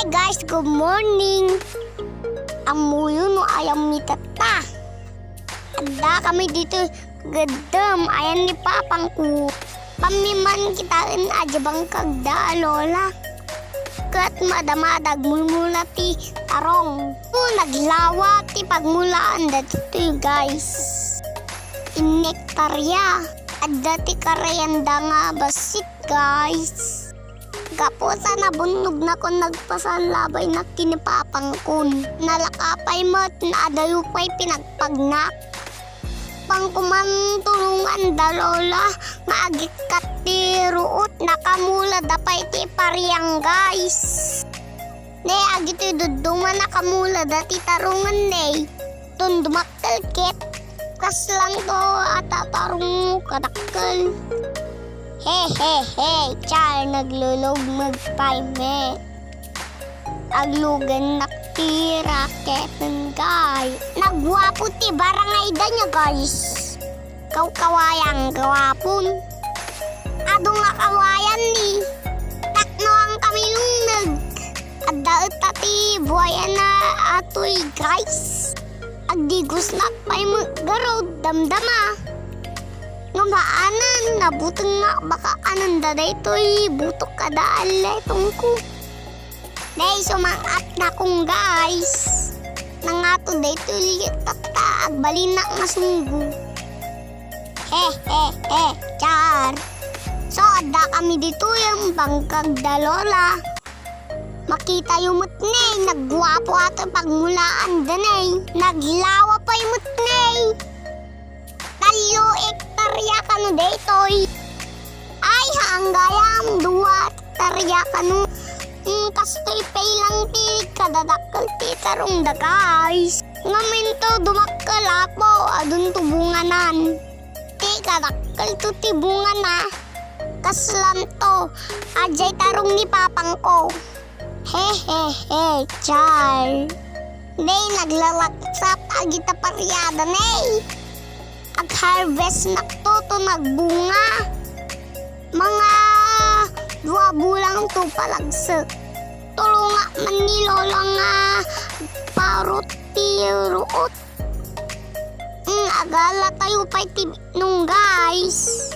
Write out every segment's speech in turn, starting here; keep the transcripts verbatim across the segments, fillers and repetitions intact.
Guys, good morning. Ammoyo no ayanmi tatta. Adda kami ditoy gaddem, ayan ni papangko. Pammiman kitaen a di bangkagda a lola. Ket madamada agmulmula ti tarong. O, naglawa ti pagmulaanda ditoy, guys. Inektarya. Adda ti karayanda nga bassit, guys. Gapu ta nabunnogna ken nagpasalabaynak ken ni papangkon. Nalaka pay met, naadayo pay pinagpagnak. Pangkuman tulongan da lola nga agikkat ti ruot, nakamulada pay ti pariang, guys. Ne, agitoy dudduma, nakamulada ti tarongen, ne. Ton dumakkel ket, kaslanto a tatarong kadakkel. He, he, he, char, naglulugmeg pay met. Aglugennak ti raketen, guys. Nagguapo ti barangay da niya, guys. Kawkawayan, guapon. Adu nga kawayan ni. Taknoan kami lungneg. Adda etta ti buayan a atoy, guys. Agdigusnak pay met garud, damdama. Ngem haan, nabutengnak, baka ananda daytoy butok kada alletongko. Daytoy sumang-atnakon, guys. Nangato daytoy liet tatta, agbalinak nga sunggo. He, he, he, char. So, adda kami ditoy a bangkagda lola. Makitayo met ne, nagguapo atoy pagmulaanda ne. Naglawa pay met ne. Tallo ektarya kano daytoy. Ay, haan gayam, dua ektarya kano. Hmm, kastoy pay lang ti kadadakkel ti tarongda, guys. Ngem inton dumakkel, apo, adunto bunganan. Ti kadakkelto ti bungana. Kaslanto, adiay tarong ni papangko. He, he, he, char. Daytoy naglalaksat a dita pariada ne. Ag-harvestnakto ton nagbunga. Mga dua bulangto palagsek. Tulongak man ni lola nga parut ti ruot. Mm, agalatayo pay ti bitnong, guys.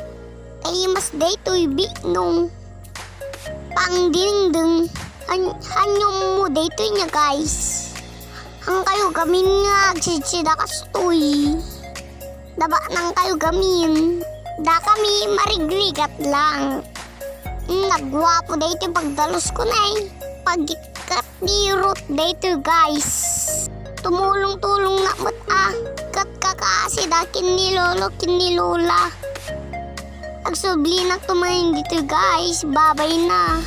Kaimas daytoy bitnong. Pangdingding, han-, hanyom mo daytoy niya, guys. Hankayo gamin nga agsidsida kastoy. Dabanankayo gamin. Dakami marigrigat lang. Mm, nagguapo daytoy pagdalusko ne. Pagikkat ni ruot daytoy, guys. Tumulong-tulongnak met a. Ket kakaasida ken ni lolo ken ni lola. Agsublinak tumayen ditoy, guys. Babayna.